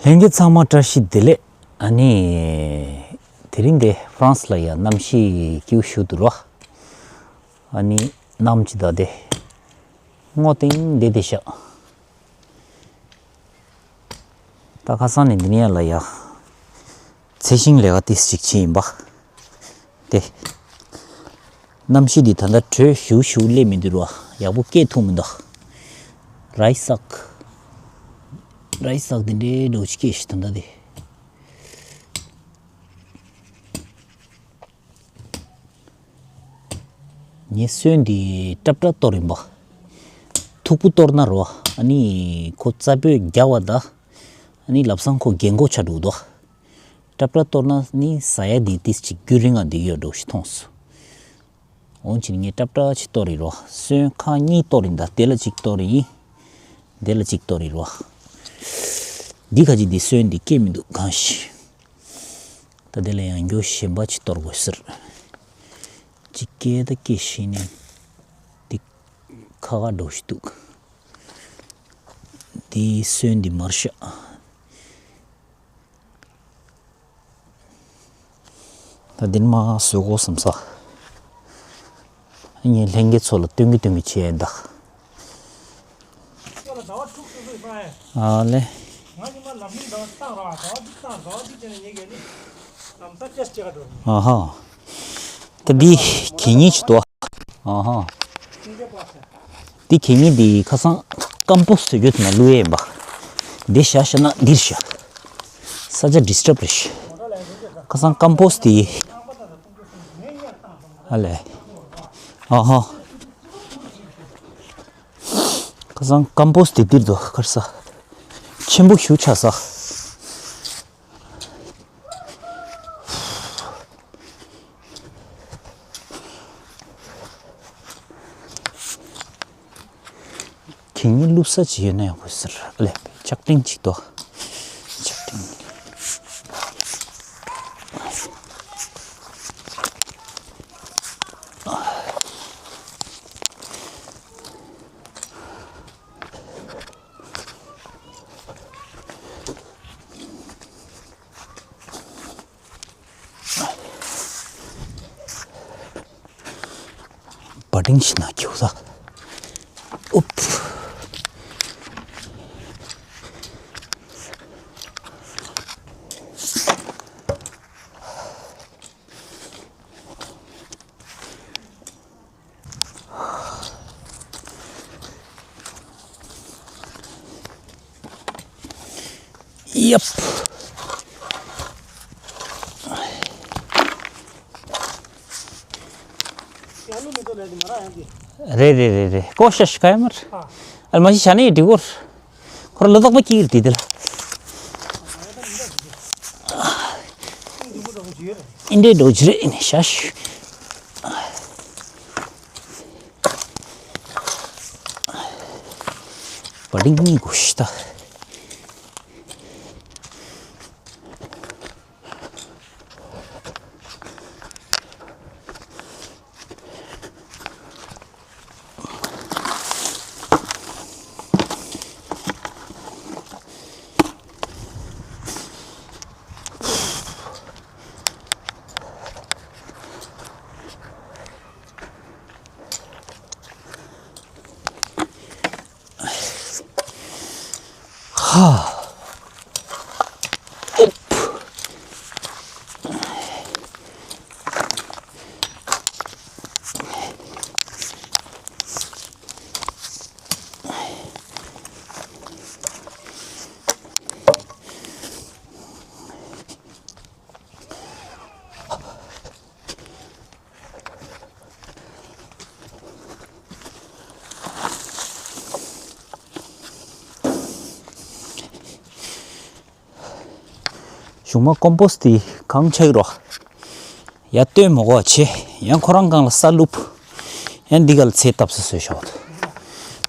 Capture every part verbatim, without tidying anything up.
ལྷན་རྒྱས་ཚང་མ་བཀྲ་ཤིས་བདེ་ལེགས། ཨ་ནི། དེ་རིང་འདི་ཧྥ་རན་སི་ལ་ཡང་གནམ་གཤིས་སྐྱིད་པོ་ཞེ་པོ་འདུག་ར། ཨ་ནི། གནམ་གྱི་ཟླ་དེ། སྔོ་ཏིང་ཏིང་བསྡད་ཤག་ད་ཁ་སང་ནས་འདི་ནས་ལ་ཡ། ཚེ་ཤིང་ལས་ཀ་ཏིས་ཅིག་བྱས་ཡིན་པ། དེ། གནམ་གཤིས་འདི་ད་ལྟ་དྲོད་ཞུ་ཞུ་སླེབས་མི་འདུག་ར། ཡག་པོ་སྐྱེ་ཐུབ་མི་འདུག་ར་ཡིག་ཟག་ར་ཡིག་ཟག་དེ་འདྲའི་འགྲོ་ཅིག་སྐྱེ་ཤི་ད་ལྟ་དེ། ངས་སོན་འདི་ཏྲབ་ཏྲ་གཏོར་ཡིན་པ། མཐུག་པོ་གཏོར་ན་རོ། ཨ་ནི་ཁོ་རྩ་སྤོས་རྒྱག་པ་ད། ཨ་ནི་ལབ་སང་ཁོ་རྒན་གོག་ཆགས་འགྲོ་འདུག་ཏྲབ་ཏྲ་གཏོར་ན་ནི་ཟ་ཡ་འདི་ཏིས་ཅིག་རྒྱུན་རིང་ང་འདི་ཡོད་འགྲོ་ཞིག་མཐོང་སོང་། འོན་ཀྱང་ངས་ཏྲབ་ཏྲ་ཅིག་གཏོར་ཡིན་རོ། སོན་ཁག་གཉིས་གཏོར་ཡིན་ད། དེ་ལ་གཅིག་གཏོར་ཡིན། དེ་ལ་གཅིག་གཏོར་ཡིན་རོ། འདི་ཁ་ཅིག་འདི་སོན་འདི་སྐྱེ་མི་འདུག་གང་ཞིག་ད་དེ་ལ་ཡང་མགྱོགས་གཞན་པ་ཅིག་གཏོར་དགོས་ཟེར། ཅིག་སྐད་ད་སྐད་ཤེས་ནས། འདི་ཁ་ཁ་འགྲོ་ཞིག་འདུག་འདི་སོན་འདི་མར་ཤ། ད་འདི་མ་བཟོ་དགོས་བསམ་ས། ངས་ལྷན་རྒྱས་ཚོ་ལ་སྟོན་གི་སྟོན་གི་བྱས་ཡིན་ད། ཨ་ལེ། ཨ་ཧ། ད་འདི་གད་སྙིགས་ཅིག་འདུག་ཨ་ཧ། འདི་གད་སྙིགས་འདི་ཁ་སང་ཀམ་པོ་སི་ཊི་བཟོ་རྒྱུ་དེ་ན་བླུགས་ཡས་ཡིན་པ། འདི་བཞག་བཞག་ན་འདིར་བཞག་ས་ཆ་ཌི་སི་ཊབ་རེད་ཤག་ཁ་སང་ཀམ་པོ་སི་ཊི་དེ། ཨ་ལེ། ཨ་ཧ། ཁ་སང་ཀམ་པོ་སི་ཊི་དེ་འདིར་འདུག་ཁར་ས། ཆེན་པོ་ཞིག་ཆགས་ས། གད་སྙིགས་བླུགས་ས་ཅིག་ཡོད་ན་ཡག་པོ་ཟེར། ཨ་ལེ། ལྕགས་ཀྲིན་ཅིག་འདུག་ལྕགས་ཀྲིན། བ་ཏིང་ཤི་ན་ཁྱུག་ས། ཨུབ། ཡབ། རེད་རེད་རེད་རེད། ཀོ་ཤ་ཤི་ཁ་ཡ་མར། ཨ་ལ་མ་ཤི་ཤ་ནི་འགྲིག་གོ། ཁོ་ར་ལ་དྭགས་པ་སྐྱིད་དེ་དེ་ལ། ཨིན་འདྲའི་འགྲོ་གི་རེད་ནི་ཤ་ཤི། བ་ཏིང་གཉིས་དགོས་ཤི་ད། ཧ། གཞུག་མ་ཀོམ་པོ་སི་ཊི་དེ་གང་ཆགས་རོགས། ཡ་སྟོན་མ་དགོས་པ་བྱེད། ཡང་ཁོ་རང་སྒང་ལ་ས་བླུགས། ཡང་འདི་ག་ལ་ཚལ་བཏབ་ས་བཟོས་ཤོག་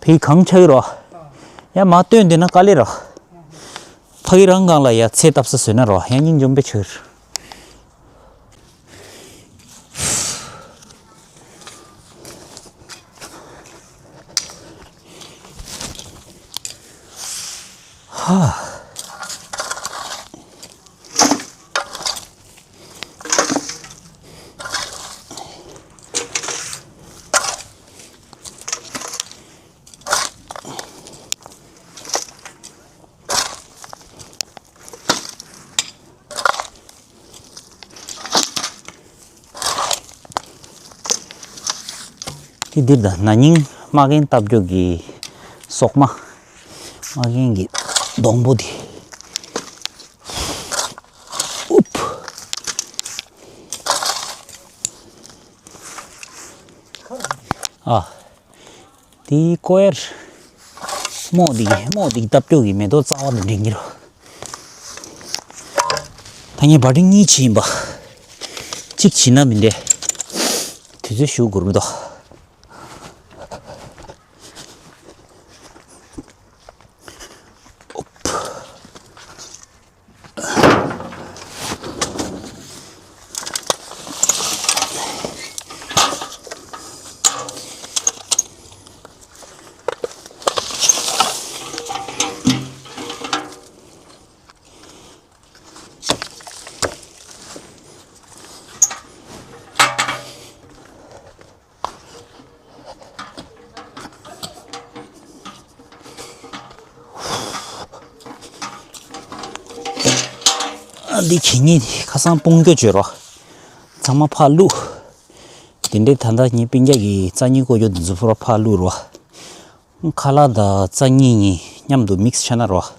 ཕ་གི་གང་ཆགས་རོགས། ཡང་མ་སྟོན་དེ་ན་དཀའ་ལས་རོགས། ཕ་གི་རང་སྒང་ལ་ཡ་ཚལ་བཏབ་ས་བཟོས་ན་རོགས། ཡང་སྙིང་འཇོམས་པའི་ཕྱིར། ཧ། དེ་འདིར་ད་ན་ནིང་མ་རྒན་བཏབ་རྒྱུ་གི་སོག་མ། མ་རྒན་གི་སྡོང་པོ་དེ། ཨུབ། ཨ། དེའི་ཀོ་ཡར། རྨོ་འདི་རྨོ་འདི་བཏབ་རྒྱུ་གི་མེ་ཏོག་རྩ་བ་དང་འབྲི་གི་རོ། ད་ངས་བ་ཏྲིན་གཉིས་བྱིན་པ། གཅིག་བྱིན་ན་མི་འདྲ། དུས་ཚོད་ཞུ་དགོས་རེད་དོ། འདི་གད་སྙིགས་ཁ་སང་སྤུངས་རྒྱུ་བྱོས་རོགས། ཚང་མ་ཕར་བླུགས། དེ་འདྲའི་ད་ལྟ་ངའི་སྤུན་ཀྱག་གི་རྩྭ་ཉིན་བརྐོ་རྒྱུ་འདི་ཚོ་ཕུ་ར་ཕར་བླུགས་རོགས། ཁ་ལག་དང་རྩྭ་ཉིན་གཉིས་མཉམ་དུ་མིག་སི་བྱས་ན་རོགས།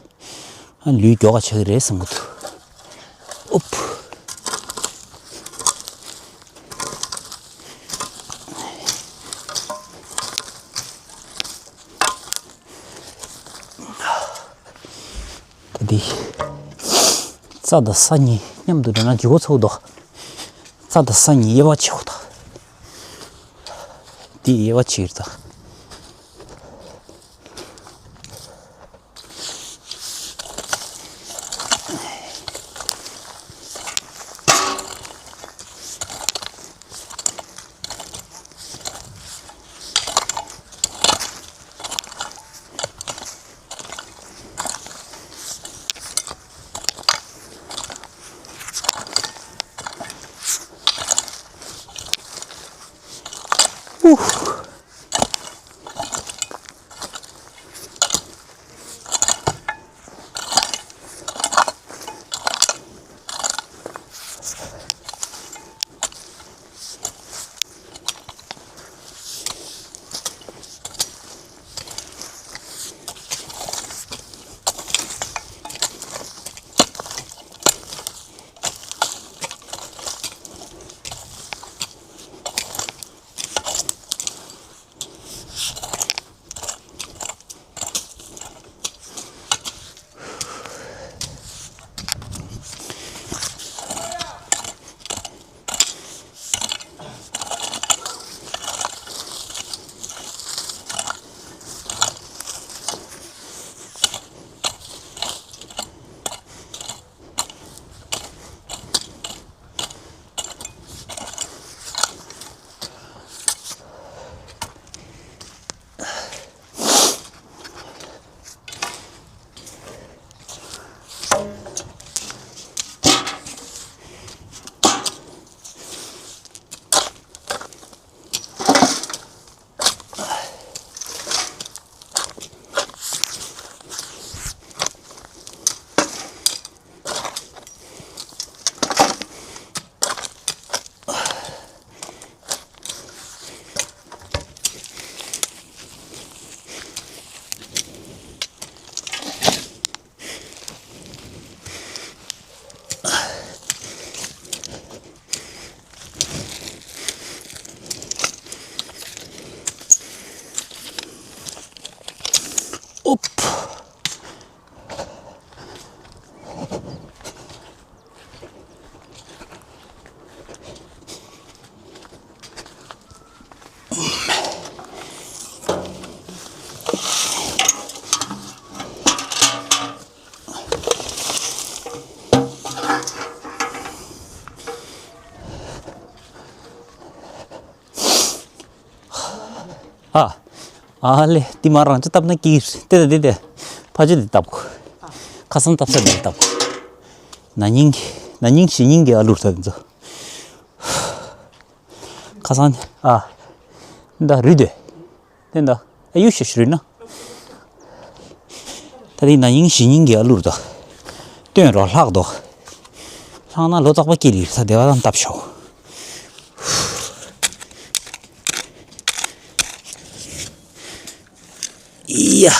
ལུས་མགྱོགས་ཀ་ཆགས་ཀྱི་རེད་བསམ་གྱི་འདུག་ཨུབ། ད་འདི། རྩྭ་དང་ས་གཉིས་མཉམ་དུ་འགྲོ་ན་ལྗིད་པོ་ཚ་པོ་འདུག་རྩྭ་དང་ས་གཉིས་དབྱེ་བ་ཕྱེ་དགོས་འདུག་འདི་དབྱེ་བ་ཕྱེ་གི་རེད་ད། ཨོབ། ཨ། ཨ་ལེ། དེ་མ་རང་ཅག་བཏབ་ན་སྐྱིད་རེད། དེ་དང་དེ་དེ། ཕ་ཆུ་དེ་བཏབ་གོ། ཁ་སང་བཏབ་ས་དེ་བཏབ་གོ། ན་ནིང་གི་ན་ནིང་གཞེས་ནིང་གི་ཨ་ལུ་རེད་ད་དེ་ཚོ། ཁ་སང་ཨ། འདི་རུལ་དེ། དེ་འདྲ་ཨ་ཡུ་ཤ་ཤ་རུལ་ན། ད་དེ་ན་ནིང་གཞེས་ནིང་གི་ཨ་ལུ་རེད་ད། སྟོན་རོགས་ལྷག་དོ། ལྷག་ན་ལོ་ཙག་པ་སྐྱེ་ལི་རེད་ད། དེ་བ་དང་བཏབ་ཤོག་ཡ།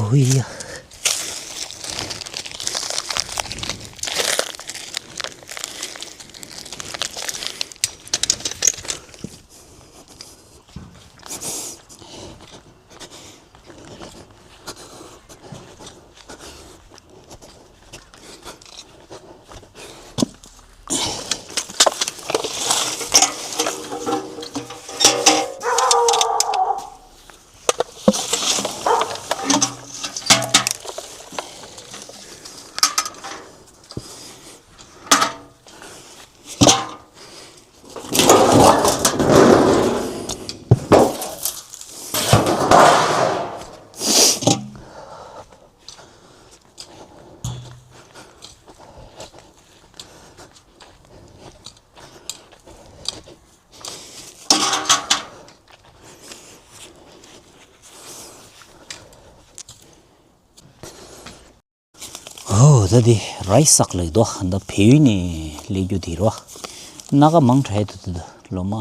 ཨོ་ཡ། ཨོ་ད་དེ་རའི་སི་སག་ལེགས་དོ། ད་བལ་ཡུལ་ནས་སླེབས་རྒྱུ་དེ་རོ། སྣ་ཁ་མང་དྲགས་འདུག་ད། ལོ་མ་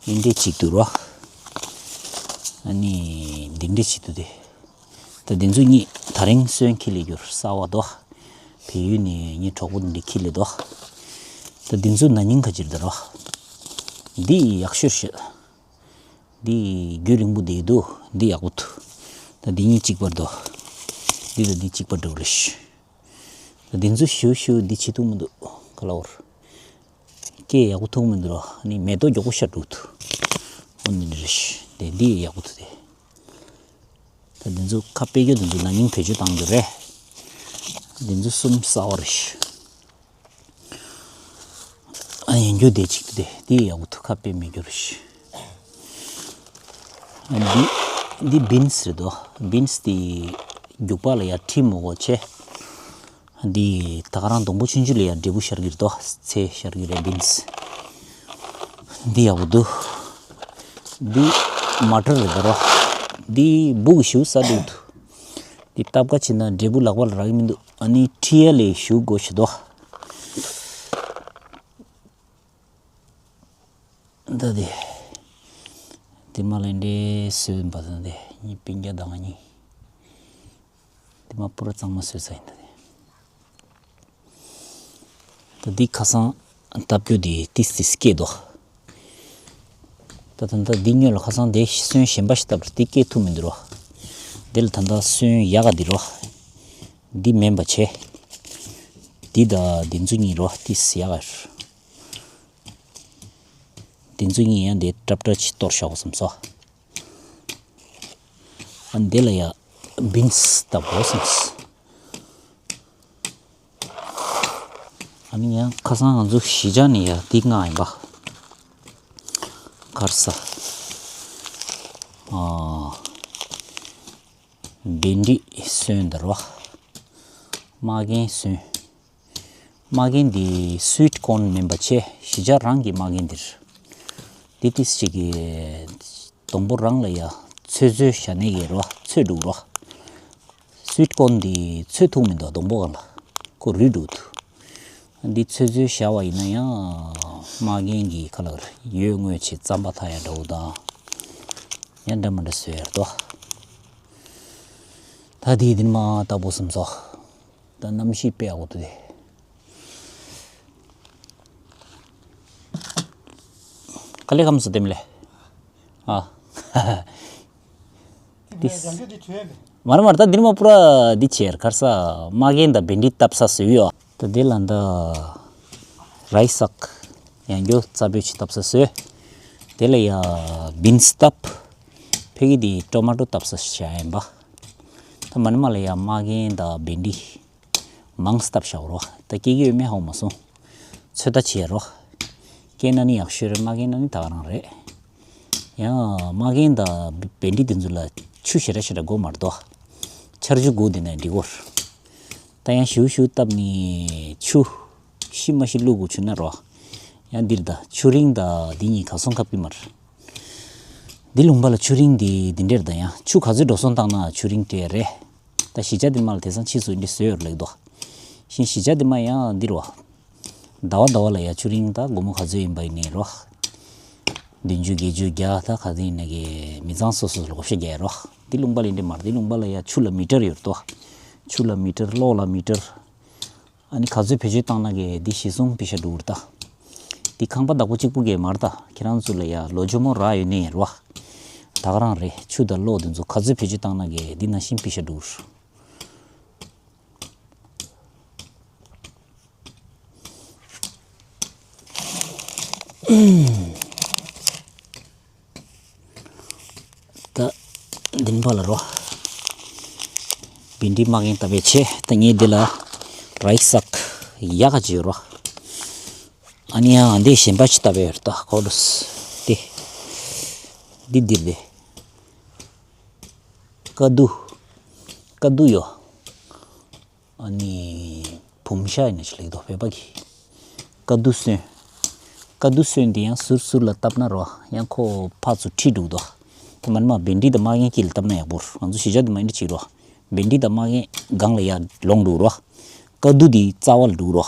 ཨིན་འདྲེ་གཅིག་འདུག་རོ། ཨ་ནི་འདི་འདྲེ་གཅིག་འདུག་དེ། ད་འདི་ཚོ་གཉིས་ད་རིང་སོན་འཁྱེར་སླེབས་རྒྱུ་རེད། གསར་པ་དོ། བལ་ཡུལ་ནས་ངའི་གྲོགས་པོ་འདི་འཁྱེར་སླེབས་དོ། ད་འདི་ཚོ་ན་ནིང་ཁ་ཅིག་རེད་ད་རོ། འདི་ཡག་ཤོས་རེད། འདི་རྒྱུན་རིང་པོ་བསྡད་འདུག་འདི་ཡག་པོ་འདུག་ད་འདི་གཉིས་གཅིག་པ་རེད་དོ། འདི་དང་འདི་གཅིག་པ་འདྲ་པོ་རེད། ད་འདི་ཚོ་ཞུ་ཞུ་འདི་བྱེད་ཐུབ་མི་འདུག་ག་ལ་བར། སྐད་ཡག་པོ་ཐུབ་མི་འདུག་རོ། ཨ་ནི་མེ་ཏོག་མགྱོགས་པོ་ཤར་འགྲོ་གི་འདུག་འོ་འདི་འདྲ་རེད། དེ་འདི་ཡག་པོ་འདུག་དེ། ད་འདི་ཚོ་ཁ་སྤེལ་རྒྱུ་འདི་ཚོ་ན་ནིང་བེད་སྤྱོད་བཏང་རྒྱུ་རེད། འདི་ཚོ་གསུམ་གསར་པ་རེད། ཨ་ཡིན་རྒྱུ་དེ་གཅིག་དེ་དེ་ཡག་པོ་འདུག་ཁ་སྤེལ་མེད་རྒྱུ་རེད། ཨ་འདི་འདི་བིན་སི་རེད་དོ། བིན་སི་དེ་རྒྱུག་པ་ལ་ཡ་ཁྲི་མོ་གོ་ཆེ། འདི་ད་ག་རང་སྡོང་པོ་ཆུང་ཆུང་ལ་ཡ་འབྲས་བུ་ཤར་གྱི་རེད་དོ། ཚལ་ཤར་གྱི་རེད་བིན་སི། འདི་ཡག་པོ་འདུག་འདི་མ་ཊར་རེད་ད་རོ། འདི་སྦུག་ཞུ་ས་འདུག་འདུག་འདི་སྟབས་ཀ་ཕྱིན་ན་འབྲས་བུ་ལག་པ་ལ་རག་གི་མི་འདུག་ཨ་ནི་ཁྲི་ཡ་ལས་ཞུ་དགོས་ཤི་དོ། ད་དེ། དེ་མ་ལན་འདྲེ་སོན་པ་དང་དེ་གཉིས་སྤུན་ཀྱག་དང་གཉིས། དེ་མ་པུ་ར་གཙང་མ་སོན་ས་ཡིན་ད་དེ། ད་འདི་ཁ་སང་བཏབ་རྒྱུ་དེ་ཏིས་ཏིས་སྐྱེས་དོ། ད་ད་ད་འདི་སྔོན་ལ་ཁ་སང་དེ་སོན་གཞན་པ་ཞིག་བཏབ་རེད། དེ་སྐྱེས་ཐུབ་མི་འདུག་རོ། དེ་ལ་ད་ད་སོན་ཡག་ག་འདི་རོ། འདི་མེན་པ་བྱས། འདི་ད་འདི་ཚོ་གཉིས་རོ་ཏིས་ཡག་ག་རེད། འདི་ཚོ་གཉིས་ཡང་འདི་ཏྲབ་ཏྲ་ཅིག་གཏོར་བཞག་གོ་བསམ་སོ། ཨ་འདི་ལ་ཡ་བིན་སི་བཏབ་གོ་བསམ་སོ། ཨ་ནི་ཡང་ཁ་སང་ང་ཚོ་གཞིས་ཆགས་ནས་ཡ་འདི་མངགས་ཡིན་པ། ག་རེ་ཟ། ཨ། འབྲས་འབྲས་སོན་ད་རོ། མ་རྒན་སོན། མ་རྒན་འདི་སུའིཊ་ཀོན་མིན་པ་བྱས་གཞིས་ཆགས་རང་གི་མ་རྒན་འདིར། འདི་ཏིས་ཅིག་གི་སྡོང་པོ་རང་ལ་ཡ་ཚོད་ཚོད་བཞག་ནས་ཡོད་རོ། ཚོད་འགྲོ་གི་རོ། སུའིཊ་ཀོན་འདི་ཚོད་ཐུག་མི་འདུག་སྡོང་པོ་གང་ལ་ཁོ་རུལ་འགྲོ་གི་འདུག་འདི་ཚོད་ཚོད་བཞག་པ་ཡིན་ན་ཡང་མ་རྒན་གྱི་ཁ་ལག་ཡོད་དངོས་ཆེ་རྩམ་པ་ཐ་ཡ་འདྲ་བོ་དང་ཡང་འདྲ་མི་འདྲ་བཟོས་ཡར་དོ། ད་དེའི་འདི་མ་ལྟ་བུ་སོང་ཙང་། ད་གནམ་གཤིས་དཔེ་ཡག་པོ་འདུག་དེ། ག་ལེ་ཁམས་སུ་དེམ་ལེ། ཨ། དེ་ཡང་རྒྱུ་དེ་བྱོས་མེད། མར་མར་ད་འདིར་མ་པུ་ར་འདི་ཆེར་ཁར་ས་མ་རྒན་དང་བེན་ཌི་བཏབ་ས་བཟོས་ཡོད། ད་དེ་ལ་འདི་རའི་སག་ཡང་རྒྱུ་རྩ་བོད་ཆི་བཏབ་ས་བཟོས། དེ་ལ་ཡ་བིན་སི་བཏབ། ཕ་གི་དེ་ཊོ་མ་ཊོ་བཏབ་ས་བྱ་ཡིན་པ། ད་མ་ནི་མ་ལ་ཡ་མ་རྒན་དང་བེན་ཌི། མང་སྟབས་ཤག་རོ། ད་སྐྱེ་གི་ཡོད་མེད་ཧ་གོ་མ་སོང་། ཚོད་ལྟ་བྱེད་རོ། སྐྱེ་ན་ནི་ཡག་ཤོས་རེད། མ་སྐྱེ་ན་ནི་ད་ག་རང་རེད། ཡང་མ་རྒན་དང་བེན་ཌི་དེ་ཚོ་ལ་ཆུ་ཞེ་དྲག་ཞེ་དྲག་དགོས་མ་རེད་དོ། ཆར་ཆུ་དགོས་དེ་ན་འགྲིག་གོ། ད་ཡང་ཞུ་ཞུ་བཏབ་ནི་ཆུ། ཤི་མ་ཤི་བླུག་དགོས་ཆུ་ན་རོ། ཡང་འདིར་ད་ཆུ་རིང་ད་འདི་གཉིས་ག་སོང་ཁབ་ཀྱི་མ་རེད། འདི་ལུང་པ་ལ་ཆུ་རིང་འདི་འདི་འདྲེར་ད་ཡང་ཆུ་ག་ཚོད་འགྲོ་སོང་བཏང་ན་ཆུ་རིང་སྤྲད་རེད། ད་གཞིས་ཆགས་འདི་མ་ལ་དེང་སང་ཕྱིས་སུ་འདི་བཟོས་ཡོད་ལེགས་དོ། ཤིང་གཞིས་ཆགས་འདི་མ་ཡང་འདི་རོ། ཟླ་བ་ཟླ་བ་ལ་ཡ་ཆུ་རིང་ད་སྒོར་མོ་ག་ཚོད་ཡིན་པ་ཡིན་ནའི་རོ། བདུན་ཅུ་བརྒྱད་ཅུ་བརྒྱ་ད་ག་ཚོད་ཡིན་ན་གི་མི་ཚང་སོ་སོ་ལ་བགོ་བཤའ་རྒྱག་ཡ་རོ། འདི་ལུང་པ་ལ་འདི་མར་འདི་ལུང་པ་ལ་ཡ་ཆུ་ལ་མི་ཊར་ཡོད་དོ། ཆུ་ལ་མི་ཊར་གློག་ལ་མི་ཊར། ཨ་ནི་ག་ཚོད་བེད་སྤྱོད་བཏང་ན་གི་འདི་གཞི་བཟུང་པི་ཤ་འགྲོ་གི་རེད་ད། འདི་ཁང་པ་བདག་པོ་གཅིག་པུ་གི་མ་རེད་ད། ཁྱེད་རང་ཚོ་ལ་ཡ་ལོ་ཇོ་མོ་རག་ཡོད་ནི་རེད་བ། ད་ག་རང་རེད། ཆུ་དང་གློག་འདི་ཚོ་ག་ཚོད་བེད་སྤྱོད་བཏང་ན་གི་འདི་ནང་བཞིན་པི་ཤ་འགྲོ་གི་རེད། ད་འདི་ནི་ཕ་ལ་རོ། བིན་ཌི་མ་རྒན་བཏབ་པའི་ཆེ། ད་ངས་འདི་ལ་རའི་སག་ཡག་ག་ཅིག་ཡོད་རོ། ཨ་ནི་ཡང་འདི་གཞན་པ་ཅིག་བཏབ་པའི་ཡོད་ད་ཁོ་ལུས། དེ་འདི་འདིར་དེ་ཀ་དུ། ཀ་དུ་ཡོད། ཨ་ནི་བུམ་ཤ་ཡིན་ན་ཅི་ལེགས་དོ་བོད་པ་གི། ཀ་དུ་སོན། ཀ་དུ་སོན་དེ་ཡང་ཟུར་ཟུར་ལ་བཏབ་ན་རོ། ཡང་ཁོ་ཕར་ཚུར་ཁྲིད་འགྲོ་གི་དོ། དེ་མ་ནི་མ་བེན་ཌི་དང་མ་རྒན་དཀྱིལ་ལ་བཏབ་ན་ཡག་པོ་རེད། ང་ཚོ་གཞིས་ཆགས་དེ་མ་ཡིན་འདྲ་ཅིག་རོ། བེན་ཌི་དང་མ་རྒན་སྒང་ལ་ཡར་ལོང་འགྲོ་རོ། ཀ་དུ་དེ་རྩ་བ་ལ་འགྲོ་རོ།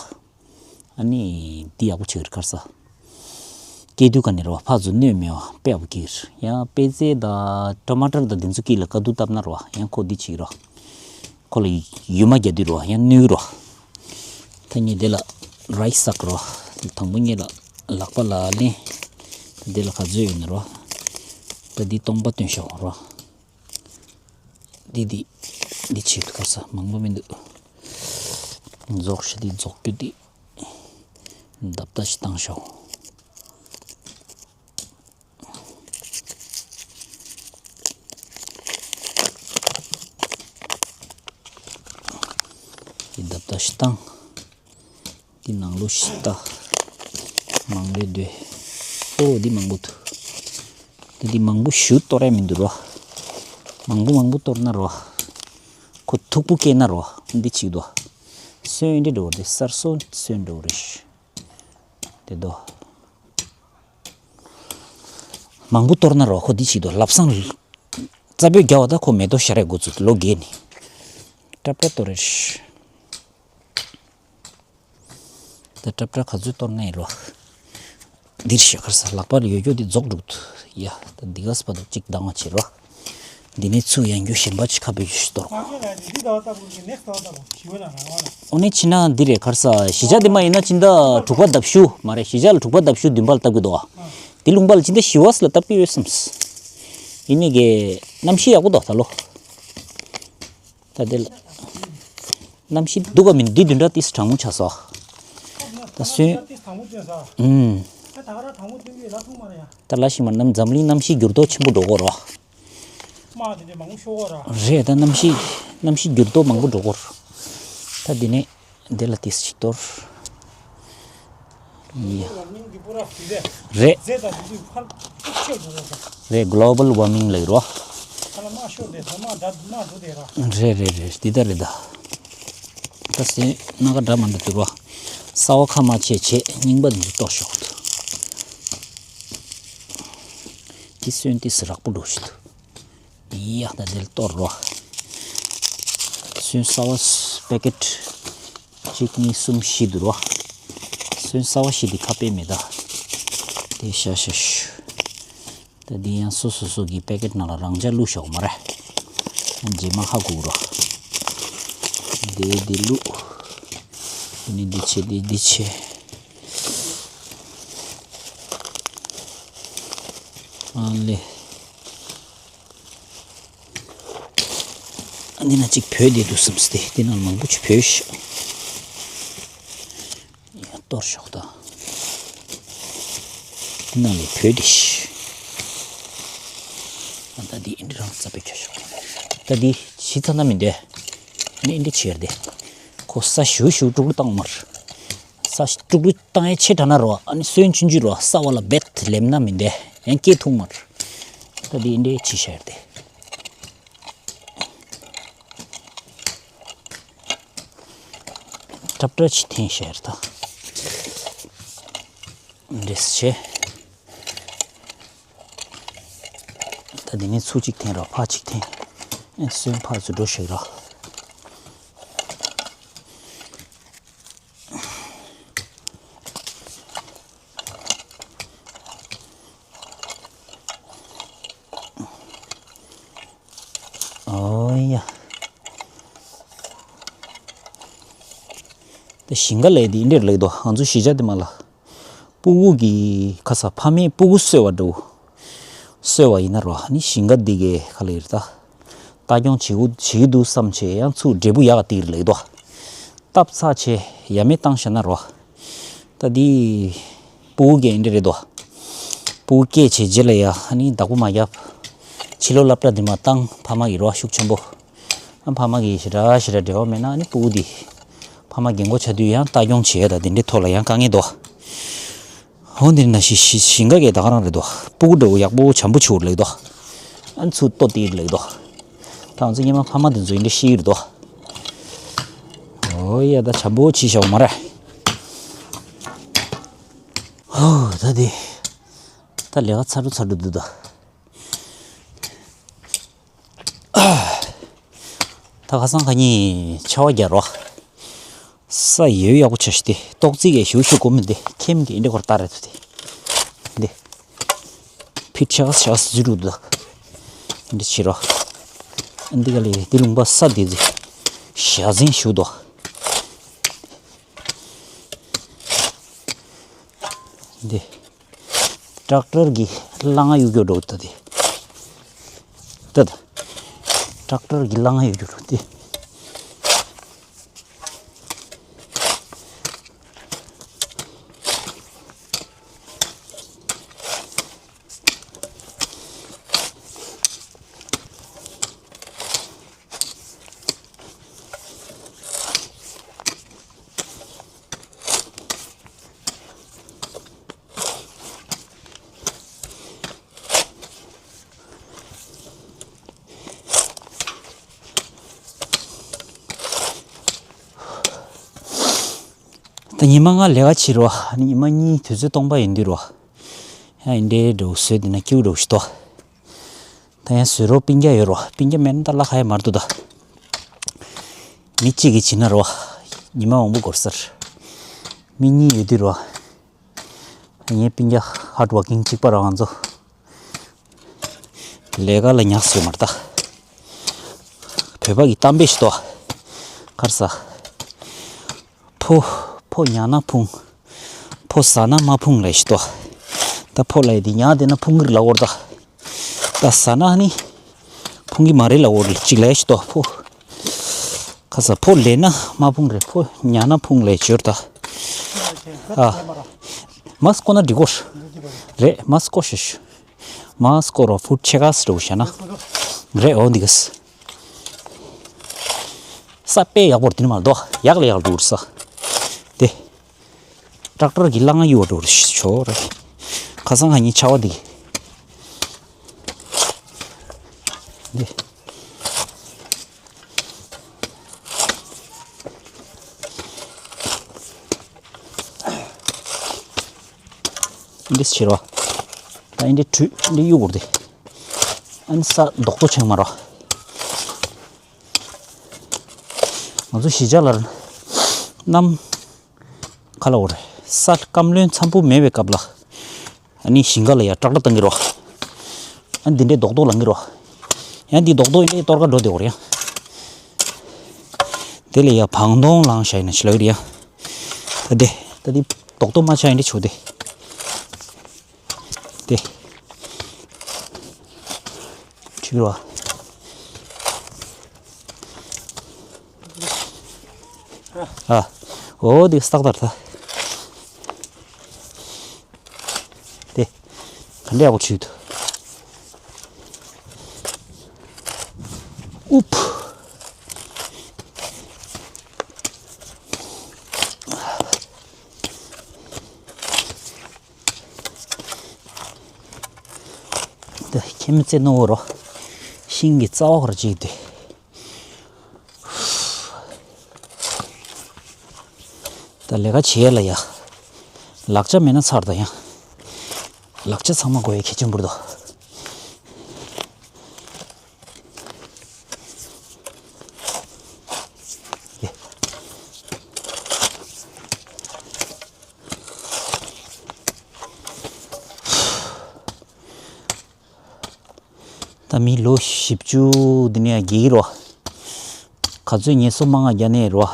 ཨ་ནི་འདི་ཡག་པོ་བྱེད་ཀྱི་རེད་ཁར་ས། སྐྱེ་དུས་ག་ནས་རེད་བ། ཕར་ཚུར་གནོད་མེད་བ་དཔེ་ཡག་པོ་སྐྱེ་གི་རེད། ཡང་པད་ཚལ་དང་ཊ་མ་ཊར་དང་དེ་ཚོ་དཀྱིལ་ལ་ཀ་དུ་བཏབ་ན་རེད་བ། ཡང་ཁོ་འདི་བྱེད་ཀྱི་རེད། ཁོ་ལ་ཡུ་མ་རྒྱག་དུས་རེད་བ། ཡང་གནོད་ཀྱི་རེད་བ། ད་ངས་འདི་ལ་རའི་སག་རེད་བ། དང་པོ་ངས་ལ་ལག་པ་ལ་ལེན། ད་འདི་ལ་ག་ཚོད་ཡོད་ན་རེད་བ། ད་འདི་སྟོང་པ་སྟོན་ཤོག་རེད་བ། འདི་འདི་འདི་བྱེད་དུས་ཁར་ས་མང་པོ་མི་འདུག། རྫོགས་ཤིག་འདི་རྫོགས་རྒྱུ་འདི་བརྡབ་ལྟ་ཞིག་བཏང་ཤོག། འདི་བརྡབ་ལྟ་ཞིག་བཏང་། འདི་ནང་ལོགས་ཤིག་ལྟ། མང་པོ་འདུག། ཨོ་འདི་མང་པོ་འདུག། ད་འདི་མང་པོ་ཞུ་གཏོར་ཡ་མི་འདུག་རོ། མང་པོ་མང་པོ་གཏོར་ན་རོ། ཁོ་མཐུག་པོ་སྐྱེས་ན་རོ། འདི་ཅིག་འདུག། སོན་འདི་འགྲོ་རེད། གསར་སོན་སོན་འགྲོ་རེད། དེ་འདུག། མང་པོ་གཏོར་ན་རོ། ཁོ་འདི་ཅིག་འདུག། ལབ་སང་རྩ་བོད་རྒྱ་བ་ད་ཁོ་མེ་ཏོག་ཤར་ཡ་འགོ་ཚུགས། ལོ་རྒས་ནི། ཏྲབ་ཏྲ་གཏོར་རེད། ད་ཏྲབ་ཏྲ་ག་ཚོད་གཏོར་ན་ཡིན་རོ། འདིར་ཤ་ཁར་ས་ལག་པར་ཡོད་རྒྱུ་འདི་རྫོགས་འགྲོ་གི་འདུག། ཡ་ད་འདི་ག་ས་པ་དང་གཅིག་སྡང་བ་བྱེད་རོ། འདི་ནས་ཚུར་ཡང་རྒྱུ་གཞན་པ་ཅིག་ཁ་བེད་ཞུ་གཏོར། ཨོ་ནི་ཕྱིན་ན་འདི་རེད་ཁར་ས་གཞིས་ཆགས་འདི་མ་ཡིན་ན་ཕྱིན་ད་དྲུག་པ་ལྡབ་ཞུ་མ་རེད། གཞིས་ཆགས་ལ་དྲུག་པ་ལྡབ་ཞུ་བདུན་པ་ལ་བཏབ་གི་འདུག། འདི་ལུང་པ་ལ་ཕྱིན་ད་བཞི་བ་ས་ལ་བཏབ་གི་ཡོད་བསམས། ཡིན་ནི་གི་གནམ་གཤིས་ཡག་པོ་འདུག་ད་ལོ། ད་དེ་ལ་གནམ་གཤིས་སྡུག་ག་མིན་འདི་བདུན་ཕྲག་ཏིས་གྲང་མོ་ཆགས་སོ། ད་སོན། ཨུམ། ད་ལ་ཞིག་མ་ནམ་འཛམ་གླིང་གནམ་གཤིས་འགྱུར་ལྡོག་ཆེན་པོ་འགྲོ་གོ་རོ། རེད། ད་གནམ་གཤིས་གནམ་གཤིས་འགྱུར་ལྡོག་མང་པོ་འགྲོ་གོ་རོ། ད་འདི་ནས་འདི་ལ་ཏིས་ཞིག་གཏོར། ཡ། རེད། རེད། གློ་བལ་ཝར་མིང་ལབ་རོ། རེད་རེད་རེད། འདི་ལྟར་རེད་ད། ད་སེ་སྣ་ཁ་འདྲ་མ་འདྲ་འདུག་རོ། ས་བ་ཁ་མ་ཆེ་ཆེ་རྙིང་པ་འདི་ཚོ་ལྟོགས་ཤོག། འདི་སོན་ཏིས་རགས་པོ་འགྲོ་ཞིག་འདུག། ཡ་ད་འདི་ལ་གཏོར་རོ། སོན་ས་བ་པེ་ཀེ་ཊི་གཅིག་གཉིས་གསུམ་བཞི་འདུག་རོ། སོན་ས་བ་བཞི་འདི་ཁ་དཔེ་མེད་ད། དེ་ཤ་ཤ་ཤུ། ད་འདི་ཡང་སོ་སོ་སོ་གི་པེ་ཀེ་ཊི་ནང་ལ་རང་འཇགས་བླུགས་ཤོག་མ་རེད། རྗེས་མ་ཧ་གོ་རོ། འདི་འདི་བླུགས། འདི་ནི་འདི་ཆེ་འདི་འདི་ཆེ། ཨ་ལེ། ཨ་འདི་ན་གཅིག་བོད་དེ་འདུག་བསམ་སྟེ་འདི་ན་མང་པོ་ཅིག་བོད་ཤག་གཏོར་ཤོག་ད། འདི་ན་ལས་བོད་དེ་ཤི། ཨ་ད་འདི་ཨིན་དྲ་རང་རྩ་བའི་ཁྱོད་ཤོག་ད་འདི་ཤི་ཚ་ན་མི་འདོད། ཨ་ནི་ཨིན་དྲ་ཆེར་དེ། ཁོ་ས་ཞུ་ཞུ་དཀྲུག་དཀྲུག་བཏང་མར། ས་དཀྲུག་དཀྲུག་བཏང་ཡས་ཆེ་དྲགས་ན་རོ། ཨ་ནི་སོན་ཆུང་ཆུང་རོ། ས་བ་ལ་རྦད་ལེབ་ན་མི་འདོད། ཡང་སྐྱེ་ཐུང་མར། ད་འདི་འདྲའི་ཆི་ཤར་ཏེ། ཏྲབ་ཏྲ་ཆི་འཐེན་ཤར་ད། འདྲེས་ཆེ། ད་འདི་ནས་ཚུར་གཅིག་འཐེན་རོ། ཕར་གཅིག་འཐེན། ཨེ་སོན་ཕར་ཚུར་འགྲོ་ཤིག་རོ། ཨོ་ཡ། ད་ཞིང་ཁ་ལས་དེ་འདྲ་ལེགས་དོ། ང་ཚོ་གཞིས་ཆགས་དེ་མ་ལ། སྤུ་གུ་གི་ཁ་ས་ཕ་མས་སྤུ་གུ་གསོ་བ་འདྲ་བོ། གསོ་བ་ཡིན་ན་རོ། ཨ་ནི་ཞིང་ཁ་འདི་གའི་ཁ་ལ་ཡིར་ད། ལྟ་སྐྱོང་བྱེད་དགོས་བྱེད་ཀྱི་འདུག་བསམ་བྱས་ཡང་ཚུར་འབྲས་བུ་ཡག་ག་དེ་ཡིར་ལེགས་དོ། སྟབས་ཚ་ཆེ་ཡ་མེད་བཏང་བཞག་ན་རོ། ད་འདི་སྤུ་གུ་སྐྱེ་འདི་རེད་དོ། སྤུ་གུ་སྐྱེ་བྱས་རྗེས་ལ་ཡ་ཨ་ནི་བདག་པོ་མ་བརྒྱབ། ཕྱི་ལོགས་སློབ་གྲྭ་འདི་མ་བཏང་ཕ་མ་གི་རོ་ཤུགས་ཆེན་པོ། ཨ་ཕ་མ་གི་ཞེ་དྲག་ཞེ་དྲག་འབྲེལ་བ་མེད་ན་ཨ་ནི་སྤུ་གུ་འདི། ཕ་མ་རྒན་གོག་ཆགས་དུས་ཡང་ལྟ་སྐྱོང་བྱེད་ཡ་ད་འདི་འདྲའི་ཐོག་ལ་ཡང་དཀའ་ངལ་དོ། འོ་འདི་ན་ཞི་ཞི་ཞིང་ཁ་གི་ད་ག་རང་རེད་དོ། སྤུ་གུ་འདྲ་བོ་ཡག་པོ་བྱམས་པོ་བྱུར་ལེགས་དོ། ཨ་ཚུར་ལྟོ་སྟེར་ལེགས་དོ། ད་ང་ཚོ་སྔོན་མ་ཕ་མ་དེ་ཚོ་ཡིན་འདྲ་ཤི་ཡིར་དོ། ཨོ་ཡ་ད་བྱམས་པོ་ཅི་བྱའོ་མ་རེད། ཧོ་ད་དེ། ད་ལས་ཀ་ཚ་དྲོ་ཚ་དྲོ་འདུག་ད། ད་ཁ་སང་ཁ་ཉིན་ཆར་པ་རྒྱག་རོ། ས་ཡོད་ཡག་པོ་ཆགས་ཤི་སྟེ་ཏོག་ཙི་གས་ཞུ་ཞུ་གོ་མི་འདི་ཁྱིམ་གྱི་འདི་སྐོར་ལྟ་རེད་དུ་དེ། འདི། ཕི་ཆགས་ཆགས་ཟུ་རུ་འདུག་འདི་ཕྱི་རོ། འདི་ག་ལས་འདི་ལུང་པ་ས་འདི་ཟི། ཞག་ཟིན་ཞུ་དོ། འདི། ཏྲག་ཏར་གྱི་རླངས་གཡུག་རྒྱུ་འགྲོ་ད་དེ། ད་ད། ཏྲག་ཏར་གྱི་རླངས་གཡུག་རྒྱུ་འགྲོ་དེ། ད་ཉི་མ་ལྔ་ལས་ཀ་བྱེད་རོགས། ཉི་མ་གཉིས་དུས་ཚོད་སྟོང་པ་ཡིན་དུས་རོགས། ཡང་ཡིན་འདྲའི་འགྲོ་བཟོས་དེ་ན་སྐྱིད་འགྲོ་ཞིག་ཏོ། ད་ཡང་བཟོས་རོགས་སྤུན་ཀྱག་ཡོད་རོགས། སྤུན་ཀྱག་མེད་ན་ད་ལ་ཁ་ཡ་མར་འདུག་ད། མི་གཅིག་གིས་བྱིན་ན་རོགས། ཉི་མ་མང་པོ་འགོར་སར། མི་གཉིས་ཡོད་དུས་རོགས། ངའི་སྤུན་ཀྱག་ཧར་ཌི་ཝར་ཀིང་གཅིག་པ་རང་ང་ཚོ། ལས་ཀ་ལ་ཉག་སོ་མར་ལྟ། བོད་པ་གི་གཏམ་དཔེ་ཞིག་ཏོ། ཁར་ས། ཕོ། ཕོ་ཉག་ན་ཕུང་། ཕོ་ཟ་ན་མ་ཕུང་ལས་ཞིག་ཏོ། ད་ཕོ་ལས་དེ་ཉག་དེ་ན་ཕུང་གིར་ལ་འོར་ད། ད་ཟ་ན་ནི། ཕུང་གི་མ་རེད་ལ་འོར་ལ་གཅིག་ལས་ཞིག་ཏོ་ཕོ། ཁ་ས་ཕོ་ལས་ན་མ་ཕུང་རེད། ཕོ་ཉག་ན་ཕུང་ལས་འབྱོར་ད། ཨ། མ་སྐོ་ན་འགྲིག་གོ། རེད་མ་སྐོ་ཤེས་ཤུ། མ་སྐོར་བ་ཕུད་ཆེ་ག་སི་རུ་ཤ་ན། རེད་འོ་འདི་ག་སི། ས་དཔེ་ཡག་པོར་དེ་ནི་མ་རྡོ་ཡག་ལ་ཡག་འགྲོ་ས། དེ། ཏྲག་ཏར་གྱི་རླངས་གཡུ་བ་འགྲོ་ཤོ་རེད། ཁ་སང་ཁ་ཉིན་ཆར་པ་འདི། འདི། འདི་ཕྱིར་བ། ད་འདི་དྲུད་འདི་གཡུག་བོར་ཏེ། ཨ་ནི་ས་རྡོག་རྡོག་ཆགས་མ་རོ། ང་ཚོ་གཞིས་ཆགས་ལ་གནམ་ཁ་ལ་འོ་རེད། ས་སྐམ་རློན་འཚམ་པོ་མེད་པའི་སྐབས་ལ། ཨ་ནི་ཞིང་ཁ་ལ་ཡ་ཀྲག་ཀྲ་བཏང་གི་རོ། ཨ་ནི་འདི་འདྲའི་རྡོག་རྡོག་ལངས་གི་རོ། ཡང་འདི་རྡོག་རྡོག་ཡིན་ཏེ་གཏོར་ཁ་འགྲོ་དེ་འོ་རེད་ཡ། དེ་ལས་ཡ་བང་སྟོང་ལངས་ཤ་ཡིན་ན་ཆི་ལ་ཡོད་རེད་ཡ། ད་དེ་ད་དེ་རྡོག་རྡོག་མ་ཆགས་ཡིན་ཏེ་ཆོག་དེ། དེ། ཡོད་ར། ཨ། འོ་དེ་སྟག་དར་ད། དེ། ག་འདྲ་ཡག་པོ་བྱུས་འདུག་ཨུབ། འདི་ཁྱིམ་རྩེ་ནོར་བུ་རོ། ཤིང་གི་རྩ་བ་ཁར་ཅིག་དེ། ད་ལས་ཀ་བྱེད་ཡ་ལ་ཡ། ལག་ཆ་མེད་ན་ཚར་ད་ཡང་། ལག་ཆ་ཚང་མ་དགོས་ཡ་གལ་ཆེན་པོ་རེད་དོ། ཡེ། ད་མི་ལོ་བཞི་བཅུ་འདི་ནས་རྒས་ཀྱི་རོ། ག་ཚོད་ངལ་གསོ་མང་ང་རྒྱག་ནས་རོ།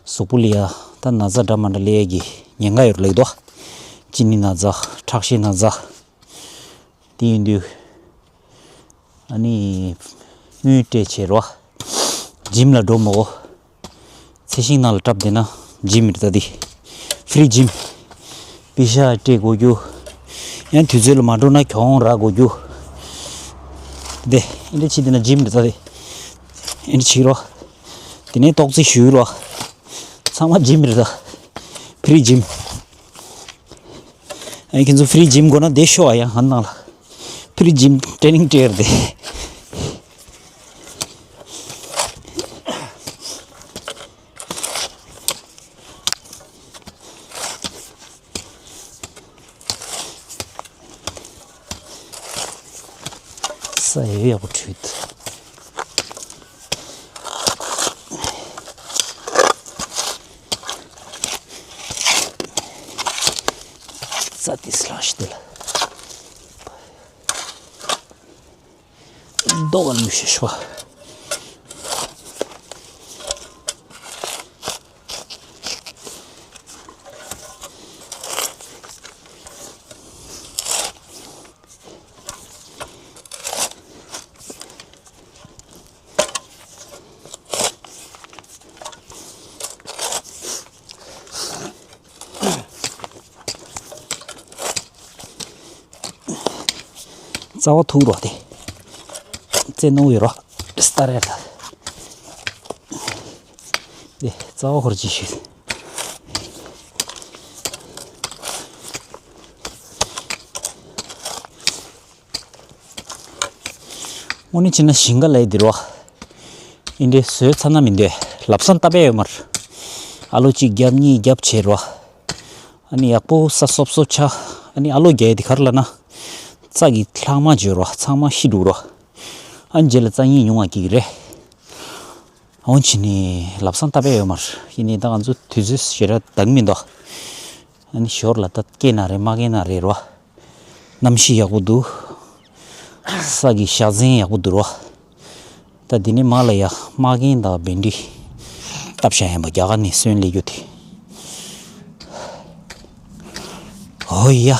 གཟུགས་པོ་ལ་ཡ་ད་ན་ཚ་འདྲ་མ་འདྲ་སླེབས་ཡ་གི་ཉེན་ཁ་ཡོད་རེད་ལབ་ཀྱི་འདུག་གཅིན་སྙི་ན་ཚ། ཁྲག་ཤེད་ན་ཚ། དེ་ཡིན་དུས་ཨ་ནི་དངུལ་སྤྲད་བྱས་རོ། ཇིམ་ལ་འགྲོ་མ་དགོས། ཚེ་ཤིང་ནང་ལ་བྲབས་བསྡད་ན་ཇིམ་རེད་ད་དེ། ཧྥི་རི་ཇིམ། པེ་ཤ་སྤྲད་དགོས་རྒྱུ། ཡང་དུས་ཚོད་ལ་མ་འགྲོ་ན་གྱོང་རག་དགོས་རྒྱུ། དེ་འདྲ་བྱེད་བསྡད་ན་ཇིམ་རེད་ད་དེ། འདི་འདྲ་བྱེད་རོ། དེ་ནས་ཏོག་ཙི་ཞུ་རོ། ཚང་མ་ཇིམ་རེད་ད། ཧྥི་རི་ཇིམ། ཨ་ཁྱེད་ཚོ་ཧྥི་རི་ཇིམ་དགོས་ན་དེ་ཤོག་ཨ་ཡ་ང་ནང་ལ། ཧྥི་རི་ཇིམ་ཊེ་ནིང་སྤྲད་ཡོད་རེད་དེ། ས་ཡག་ཡག་པོ་བྲིས་འདུག་རྩྭ་དེ་སླ་ཞིག་དེ་ལ། རྡོ་ག་ལུས་ཤེས་ཤོག་རྩ་བ་ཐུག་རོགས་དེ། རྩེ་ནོར་ཡོད་རོགས། སྟ་རེ་ལ། དེ་རྩ་བ་ཧོར་ཅིག་ཞུས། དངོས་གནས་བྱས་ན་ཞིང་ཁ་ལས་འདིར་བ། ཨིན་འདྲའི་བཟོས་ཚར་ན་མི་འདོད་ལབ་སང་ལྟ་བས་ཡོད་མར། ཨ་ལོ་གཅིག་རྒྱབ་གཉིས་རྒྱབ་བྱས་རོ། ཨ་ནི་ཡག་པོ་ས་སོབ་སོབ་ཆགས། ཨ་ནི་ཨ་ལོ་རྒྱག་ཡས་དེ་ག་རེ་ལབ་ན། རྩྭ་གི་ལྷག་མ་བརྗོད་རོ་ཚང་མ་ཤི་འགྲོ་རོ། ཨ་ནི་རྗེས་ལ་རྩྭ་ཡིན་ཉུང་བ་སྐྱེ་གི་རེད། འོན་ཕྱིན་ནི་ལབ་སང་ལྟ་བས་ཡོད་མར། ཡིན་ནི་ད་ང་ཚོ་དུས་ཚོད་ཞེ་དྲག་འདང་མི་འདུག་ཨ་ནི་ཞོར་ལ་ད་སྐྱེས་ན་རེད་མ་སྐྱེས་ན་རེད་རོ། གནམ་གཤིས་ཡག་པོ་འདུག་ས་གི་ཤ་ཟན་ཡག་པོ་འདུག་རོ། ད་འདི་ནས་མར་ལ་ཡ་མ་རྒན་དང་བེན་ཌི་བཏབ་བཞག་ཡིན་པ། རྒྱ་གར་ནས་སོན་སླེབས་རྒྱུ་དེ། ཨོ་ཡ།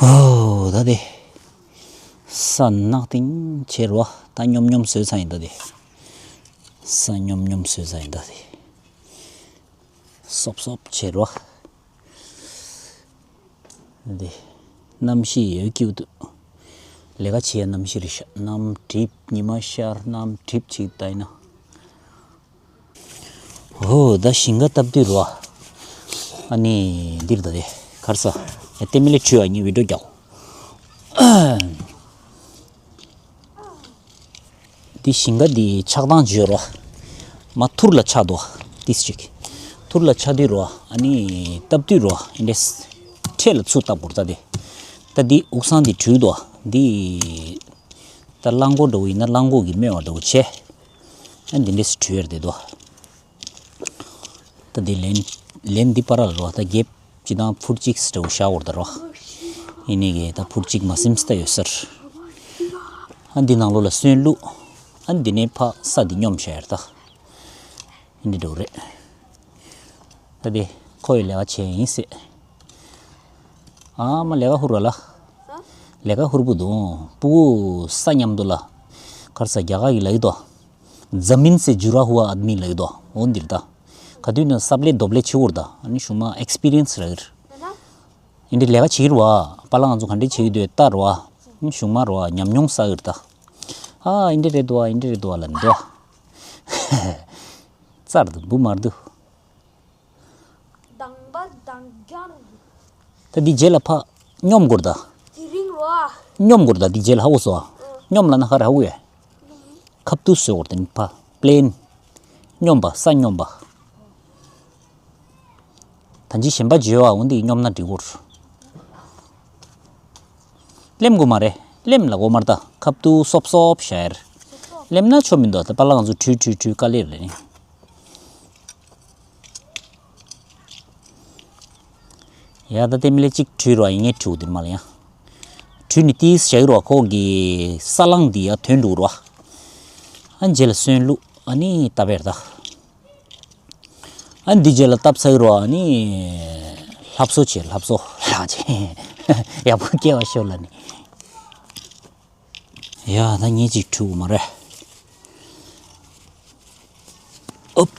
ཨོ་ད་དེ། ས་ནག་ཏིང་ཆེར་བ། ད་སྙོམ་སྙོམ་བཟོས་ཚར་ཡིན་ད་དེ། ས་སྙོམ་སྙོམ་བཟོས་ཚར་ཡིན་ད་དེ། སོབ་སོབ་བྱེད་རོགས། འདི། གནམ་གཤིས་ཡོད་སྐྱིད་འདུག་ལས་ཀ་བྱེད་ཡ་གནམ་གཤིས་རེད་ཤག་གནམ་གྲིབ་ཉི་མ་ཤར་གནམ་གྲིབ་ཅིག་ལྟ་ཡིན་ན། ཧོ་ད་ཞིང་ཁ་བཏབ་དུས་རོ། ཨ་ནི་འདིར་ད་དེ་གར་ས། ཡ་ལྟད་མི་ལས་བྲོས་ཨ་ནི་བི་ཌིའོ་རྒྱག་འདི་ཞིང་ཁ་འདི་ཆགས་སྟངས་བརྗོད་རོ། མ་ཐུར་ལ་ཆགས་འདུག་ཏིས་ཅིག་ཐུར་ལ་ཆགས་དུས་རོ། ཨ་ནི་བཏབ་དུས་རོ། ཨིན་དྲེས་འཕྲེད་ལ་ཚུར་བཏབ་དགོས་རེད་ད་དེ། ད་འདི་དབུགས་སང་འདི་བྲུས་འདུག་འདི་ད་གླང་མགོ་འདྲ་བོ་ཡིན་ན་གླང་མགོ་གི་སྨེ་བ་འདྲ་བོ་བྱས། ཨ་འདི་འདྲས་སུ་བྲུས་ཡར་བསྡད་འདུག་ད་འདི་ལན་ལན་འདི་པར་ལ་རོ། ད་རྒྱབ་ཅི་དང་ཕུར་གཅིག་སི་འདྲ་བོ་བཞག་དགོས་རེད་ད་རོ། ཡིན་ནི་གི་ད་ཕུར་གཅིག་མ་སིམ་སི་ད་ཡོད་སར། ཨ་འདི་ནང་ལོགས་ལ་སོན་བླུགས། ཨ་འདི་ནས་ཕ་ས་འདི་སྙོམས་བཞག་ཡར་ད། འདི་འགྲོ་རེད། ད་དེ་ཁོ་ཡི་ལས་ཀ་བྱས་ཡིན་ཟེར། ཨ་མ་ལས་ཀ་ཧུར་བ་ལ། ལས་ཀ་ཧུར་པོ་འདུག་ཕྲུ་གུ་ས་མཉམ་དུ་ལ། ཁར་ས་རྒྱ་གར་གྱི་ལ་ཡི་དོ། ཛ་མིན་སེ་ཇུ་ར་ཧུ་ཨ་ཨ་མི་ལ་ཡི་དོ། འོ་འདིར་ད། ག་དུས་ན་ས་པ་ལས་རྡོ་པ་ལས་ཆེ་བོར་ད། ཨ་ནི་གཞུང་མ་ཨེག་སི་པི་རི་ཡན་སི་ར་གིར། ཨིན་དྲི་ལས་ཀ་བྱེད་ཀྱི་རེད་བ། པཱ་ལགས་ང་ཚོ་ག་འདྲས་བྱེད་ཀྱི་འདུག་ལྟ་རེད་བ། གཞུང་མ་རེད་བ། ཉམས་མྱོང་བསགས་ཀྱི་རེད་ད། ཨ་ཨིན་དྲི་རེད་འདུག་བ། ཨིན་དྲི་རེད་འདུག་བ་ལ་འདུག་རྩར་འདུག་འབུ་མར་འདུག་དང་པ་དང་རྒྱང་། ད་འདི་རྗེས་ལ་ཕ་སྙོམས་དགོས་རེད་ད། དེ་རིང་རོ། སྙོམས་དགོས་རེད་ད། འདི་རྗེས་ལ་ཧ་གོ་སོང་ཨ། སྙོམས་ལ་ན་ཧ་ར་ཧ་གོ་ཡ། ཁ་བཏུད་བཟོས་འོར་དེ་ནི་ཕ་པི་ལེན། སྙོམས་པ་ས་སྙོམས་པ། ད་ཅི་གཞན་པ་བརྗོད་བ་འོན་ཏེ་སྙོམས་ན་འགྲིག་གོ། ལེམ་དགོས་མ་རེད། ལེམ་ལ་གོ་མར་ད་ཁ་བཏུད་སོབ་སོབ་བྱ་ཡར། ལེམ་ན་ཆོ་མི་འདུག་ད་པཱ་ལགས་ང་ཚོ་ཁྲུས་ཁྲུས་ཁྲུས་དཀའ་ལས་རེད། ཡ་ད་ལྟེ་མི་ལེ་གཅིག་བྲུས་རོ་ཡིན་ངས་བྲུས་དེ་མ་ལ་ཡ། བྲུས་ནི་ཏིས་བྱ་ཡི་རོ་ཁོ་གི་ས་བླངས་འདི་ཡ་དོན་འགྲུག་རོ། ཨ་རྗེས་ལ་སོན་བླུག་ཨ་ནི་ད་བེར་ད། ཨ་འདི་རྗེས་ལ་སྟབས་ཚ་ཡི་རོ་ཨ་ནི། ལྷབ་བཟོ་བྱེད་ལྷབ་བཟོ་ལྷག་བྱེད། ཡག་པོ་སྐྱེ་བ་ཤོར་ལ་ནི། ཡ་ད་ངས་ཅིག་བྲུས་མ་རེད། ཨོབ།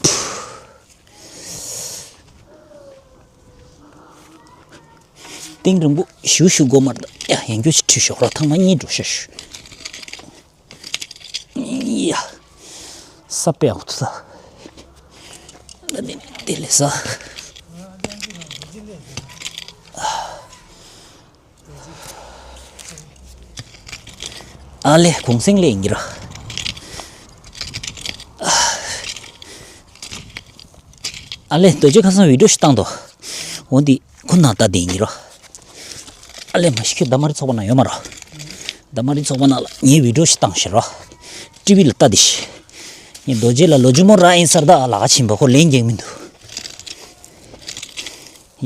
ཏིང་རིང་པོ་ཞུ་ཞུ་དགོ་མར་ད། ཡ་ཡང་རྒྱུ་ཞིག་བྲུས་ཤོག་ར་ཐང་མ་གཉིས་འགྲོ་ཤ་ཤུ། ཡ། ས་པའི་འོག་ཏུ་ད། ད་དེ་ལས་ས། ཨ་ལེ་གུང་སེང་ལེ་ཡིན་གྱི་ར། ཨ་ལེ་རྡོ་རྗེ་ཁ་སང་བི་ཌིའོ་ཞིག་བཏང་དོ། འོ་འདི་ཁོ་ན་ལྟ་དེ་ཡིན་གྱི་ར། ཨ་ལེ་མ་ཤི་ཁྱོད་ད་མ་རི་ཚོགས་པ་ན་ཡོད་མ་ར། ད་མ་རི་ཚོགས་པ་ན་ལ་ངའི་བི་ཌིའོ་ཞིག་བཏང་ཤི་ར། ཊི་ཝི་ལ་ལྟ་དེ་ཤི། ངས་རྡོ་རྗེ་ལ་ལོ་ཇུ་མོ་ར་ཨིན་སར་ད་ལ་ག་ཕྱིན་པ་ཁོ་ལན་རྒྱག་མི་འདུག་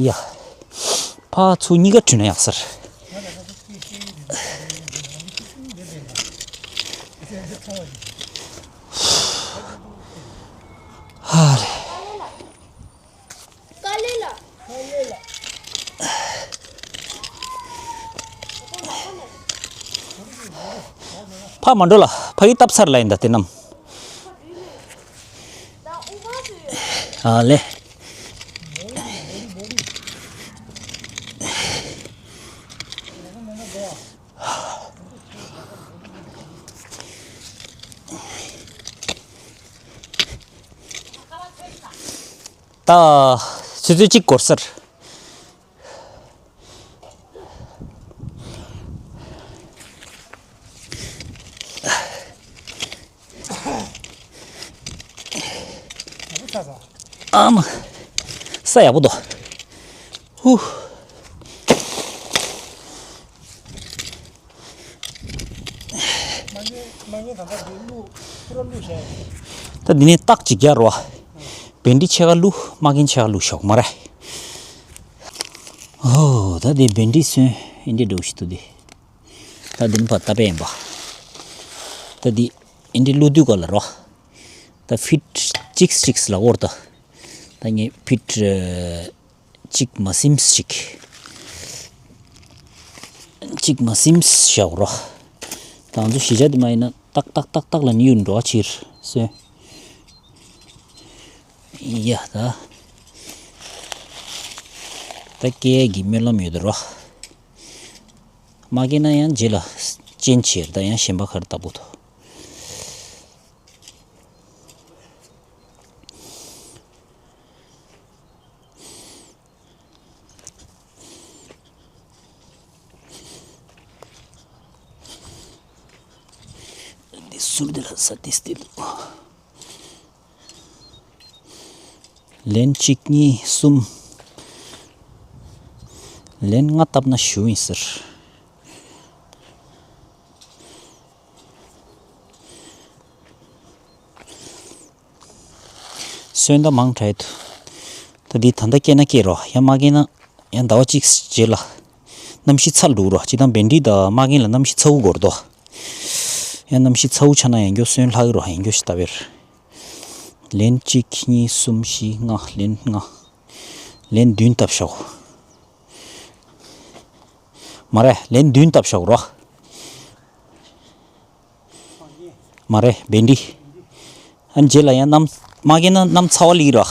ཡ། ཕ་ཚུ་གཉིས་ཀ་བྲུས་ན་ཡག་ཟེར། ཧ་རེ། ཕ་མ་འགྲོ་ལ་ཕ་གི་སྟབས་ཚར་ལ་ཡིན་ད་དེ་རྣམས། ཨ་ལེ། ད་ཆུ་ཚོད་གཅིག་འགོར་ཟེར། ཨ་མ། ས་ཡག་པོ་འདུག་ཧུ། ད་འདི་ནས་རྟགས་ཅིག་རྒྱག་རོགས། བེན་ཌི་ཕྱེད་ཀ་བླུགས། མ་གིན་ཕྱེད་ཀ་བླུགས་ཤོག་མ་རེད། ཨོ་ད་འདི་བེན་ཌི་སོན་ཨིན་འདི་འགྲོ་ཤི་ཏུ་འདི། ད་འདི་ནི་ཕ་ད་པས་ཡིན་པ། ད་འདི་ཨིན་འདི་བླུགས་དུས་ག་ལ་རོ། ད་ཕིཊ་གཅིག་གཅིག་ལ་འོར་ད། ད་ངས་ཕིཊ་གཅིག་མ་ཟིན་ཞིག་གཅིག་མ་ཟིན་བཞག་རོ། ད་ང་ཚོ་གཞིས་ཆགས་འདི་མ་ཡིན་ན་ཏག་ཏག་ཏག་ཏག་ལ་ནི་ཡུན་འགྲོ་བ་ཕྱིར་སོན། ཡ་ད། ད་སྐད་ཀྱི་སྨོན་ལམ་ཡོད་དོ་རོ། མ་སྐད་ན་ཡང་རྗེས་ལ་ཅན་ཆེར་ད་ཡང་གཞན་པ་ཁར་ལྟ་བུ་དོ། འདི་ཟུར་འདི་ལ་ས་ཏིས་ཏི་འདུག་ལན་གཅིག་གཉིས་གསུམ། ལན་ལྔ་བཏབ་ན་ཞུ་ཡིན་ཟེར། སོན་ད་མང་དྲགས་འདུག་ད་འདི་ད་ལྟ་སྐྱེས་ན་སྐྱེས་རོ། ཡང་མ་སྐྱེས་ན་ཡང་ཟླ་བ་གཅིག་རྗེས་ལ་གནམ་གཤིས་ཚ་འགྲོ་རོ། སྤྱིར་བཏང་བེན་ཌི་དང་མ་གིན་ལ་གནམ་གཤིས་ཚ་བོ་འགོར་དོ། ཡང་གནམ་གཤིས་ཚ་བོ་ཆགས་ན་ཡང་མགྱོགས་སོན་ལྷག་གི་རོ། ཡང་མགྱོགས་ཤིག་ལྟ་བེར། ལན་གཅིག་གཉིས་གསུམ་བཞི་ལྔ་ལན་ལྔ། ལན་བདུན་བཏབ་ཤོག་མ་རེད། ལན་བདུན་བཏབ་ཤོག་རོ། མ་རེད། བེན་ཌི། ཨ་ནི་རྗེས་ལ་ཡང་གནམ། མ་རྒན་ན་གནམ་ཚ་བ་ལིག་རོ།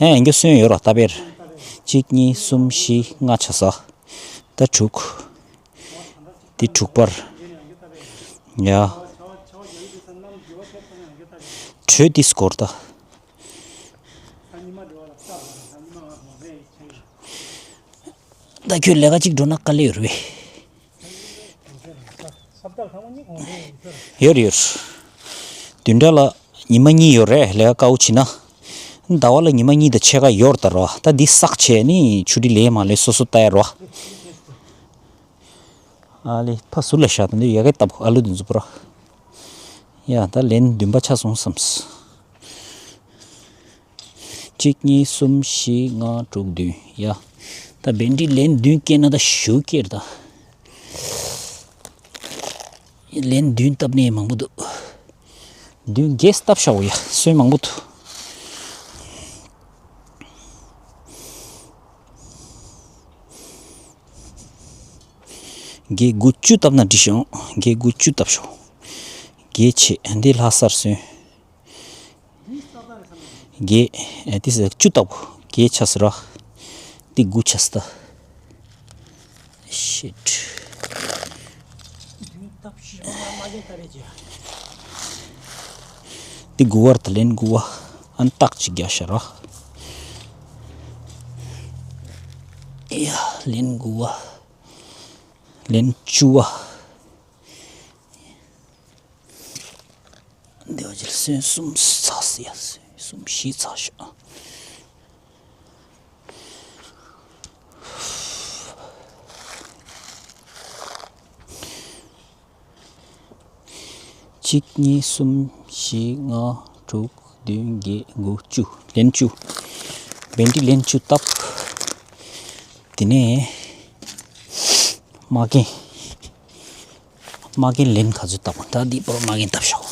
ཡང་ཡང་རྒྱུ་སོན་ཡོད་རོ། ད་བེར། གཅིག་གཉིས། གསུམ། བཞི། ལྔ་ཆ་ས། ད་དྲུག་འདི་དྲུག་པར། ཡ། དྲོད་འདི་སྐོར་ད། ད་ཁྱོད་ལས་ཀ་གཅིག་འགྲོ་ན་དཀའ་ལས་ཡོད་རེད་པས། ཡོད་རེད་ཡོད་རེད། བདུན་ཕྲག་ལ་ཉི་མ་གཉིས་ཡོད་རེད། ལས་ཀ་དཀའ་བོ་བྱེད་ན། ཟླ་བ་ལ་ཉི་མ་གཉིས་དང་ཕྱེད་ཀ་ཡོད་རེད་ད་རོ། ད་འདི་བསགས་བྱས་ནི་ཆུ་དྲི་ལས་མ་ལས་སོ་སོ་ལྟ་ཡ་རོ། ཨ་ལེ་ཕ་ཟུར་ལ་བཞག་ད་འདི་ཡ་གི་བཏབ་ཨ་ལུ་འདི་ཚོ་པོ་རོ། ཡ་ད་ལན་བདུན་པ་ཆགས་སོང་བསམས། གཅིག་གཉིས། གསུམ། བཞི། ལྔ། དྲུག་བདུན། ཡ། ད་བེན་ཌི་ལན་བདུན་སྐྱེས་ན་ད་ཞུ་སྐྱེར་ད། ལན་བདུན་བཏབ་ནས་མང་པོ་འདུག་བདུན་བརྒྱད་བཏབ་ཤག་ཡ། སོན་མང་པོ་འདུག་བརྒྱད་དགུ་བཅུ་བཏབ་ན་འགྲིག་ཤོག་བརྒྱད་དགུ་བཅུ་བཏབ་ཤོག་བརྒྱད་ཆེ་འདི་ལྷག་སར་སོན། བརྒྱད། ཨེ་ཏི་སི་བཅུ་བཏབ་གོ། བརྒྱད་ཆ་སི་ར། ཏི་དགུ་ཆ་སི་ད། ཤིཊ། ཏི་དགུ་བར་ད་ལན་དགུ་བ། ཨན་རྟགས་ཅིག་རྒྱག་ཤ་ར། ཡ་ལན་དགུ་བ། ལན་བཅུ་བ། འདི་བ་ཅིལ་སོན་གསུམ་ཚགས་སི་ཡ། སོན་གསུམ་བཞི་ཚགས་ཤོག་གཅིག་གཉིས། གསུམ། བཞི། ལྔ། དྲུག་བདུན། བརྒྱད། དགུ། བཅུ། ལན་བཅུ། བེན་ཌི་ལན་བཅུ་བཏབ། དེ་ནས་མ་རྒན། མ་རྒན་ལན་ག་ཚོད་བཏབ་པ། ད་འདི་པར་མ་རྒན་བཏབ་ཤོག་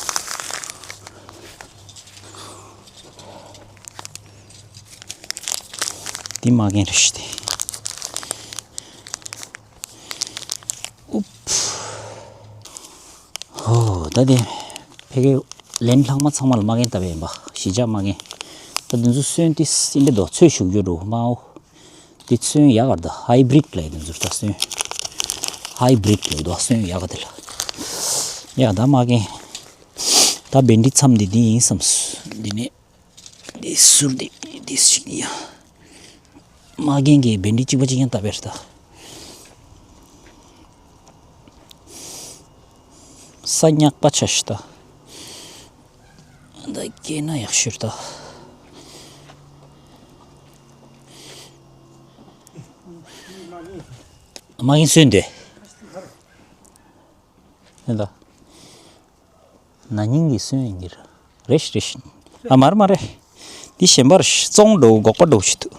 འདི་མ་རྒན་རེད་ཤི་སྟེ། ཨུབ། ཧོ། ད་དེ་ཕ་གི་ལན་ལྷག་མ་ཚང་མ་ལ་མ་རྒན་བཏབ་པ་ཡིན་པ། གཞིས་ཆགས་མ་རྒན། ད་འདི་ཚོ་སོན་ཏིས་ཨིན་དེ་དོ་ཚོད་ཞུགས་རྒྱུ་འགྲོ་མ་འོ། དེ་སོན་ཡག་གར་ད་ཧའི་བྷི་རིད་ལ་ཡིན་འདི་ཚོ་ད་སོན། ཧའི་བྷི་རིད་ལ་ཡིན་དོ་སོན་ཡག་ག་དེ་ལ། ཡག་ད་མ་རྒན། ད་བེན་ཌི་མཚམས་འདི་འདི་ཡིན་བསམས། འདི་ནས། འདི་ཟུར་འདི་འདི་ཞིག་ཡ། མ་རྒན་གྱི་བེན་ཌི་གཅིག་པ་གཅིག་ཡང་བཏབ་པས་ད། ས་ཉག་པ་ཆ་ཤི་ད། ད་སྐྱེས་ན་ཡག་ཤོས་ད། མ་རྒན་སོན་འདི། ད། ན་ནིང་གི་སོན་ཡིན་གྱི་རེད། རེད་རེད། ཨ་མར་མ་རེད། འདི་གཞན་པར་བཙོང་འགྲོ་འགོག་པ་འགྲོ་ཞིག་འདུག་